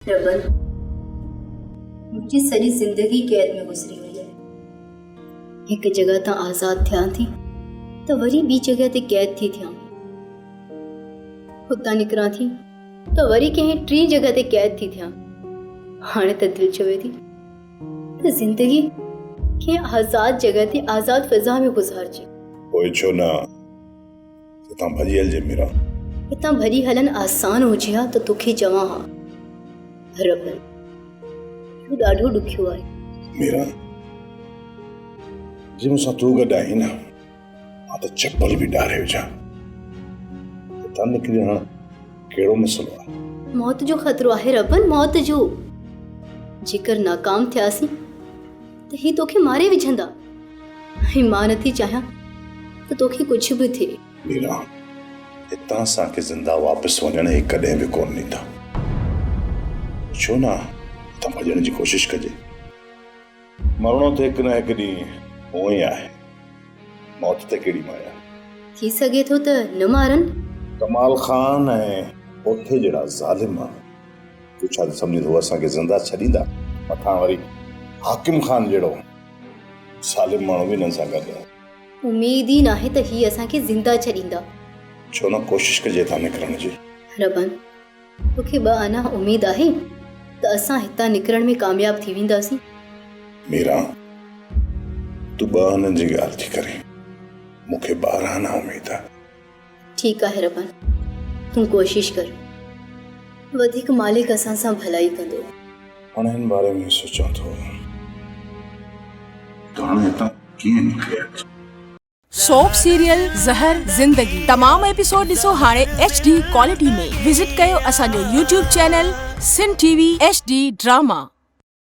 ربن، منهنجي سڄي زندگي قيد ۾ گذري وئي آهي. هڪ جڳهه تان آزاد ٿيان ٿي ته وري ٻي جڳهه تي قيد ٿي ٿيان. اتان نڪران ٿي ته وري ڪنهن ٽين جڳهه تي قيد ٿي ٿيان. هاڻي ته دل چوي ٿي ته زندگي ڪنهن آزاد جڳهه تي آزاد فضا ۾ گذارجي. پوء ڇو نه هتان ڀڄي هلجي ميران. هتان ڀڄي هلڻ آسان هجي ها ته توکي چوان ها. ربن، اهو ڏاڍو ڏکيو آهي. ميران، جي مون سان تون گڏ آهين نه، مان ته چپل به ڏاري وجهان. هتان نڪري هاڻ ڪهڙو مسئلو آهي؟ موت جو خطرو آهي ربن، موت جو. جيڪر ناڪام ٿياسين ته هي توکي ماري وجهندا. ۽ مان نٿي چاهيان ته توکي ڪجهه به ٿئي. ميران، هتان اسان کي زنده واپس وڃڻ هي ڪڏهن به ڪونه ڏيندا. ڇو نه هتان ڀڄڻ جي ڪوشش ڪجي. مرڻو ته هڪ نه هڪ ڏينهن هونئن ئي آهي. موت تي ڪهڙي مايا. ٿي سگهي ٿو ته نه مارن. ڪمال خان ۽ اوٺي جهڙا ظالم تون ڇا ٿو سمجهين ته هو اسان کي زنده ڇڏيندا؟ مٿان وري حاڪم خان جهڙو ظالم ماڻهو به هنن سان گڏ آهي. اميد ئي ناهي ته هي اسان کي زنده ڇڏيندا. ڇو نه ڪوشش ڪجي هتان نڪرڻ جي. ربن، توکي ٻه آنا اميد آهي ته اسان هتان نڪرڻ ۾ ڪامياب ٿي وينداسين؟ ميران، تون ٻه آنن جي ڳالهه ٿي ڪرين، مون کي 12 آنا اميد آهي. ٺيڪ آهي ربن، تون ڪوشش ڪر، وڌيڪ مالڪ اسان سان ڀلائي ڪندو. هاڻي هن باري ۾ سوچان ٿو ته هاڻي هتان ڪيئن نڪري اچان. سوپ سيريل زهر زندگي تمام ايپيسوڊ ڏسو هاڻي ايڇ ڊي ڪوالٽي ۾ وزٽ ڪيو اسان جو YouTube channel Sindh T V H D drama.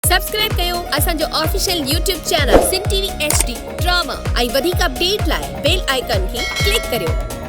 Subscribe ڪيو اسان جو official YouTube channel Sindh T V H D drama ۽ وڌيڪ اپڊيٽ لاء بيل آئيڪان کي ڪلڪ ڪريو.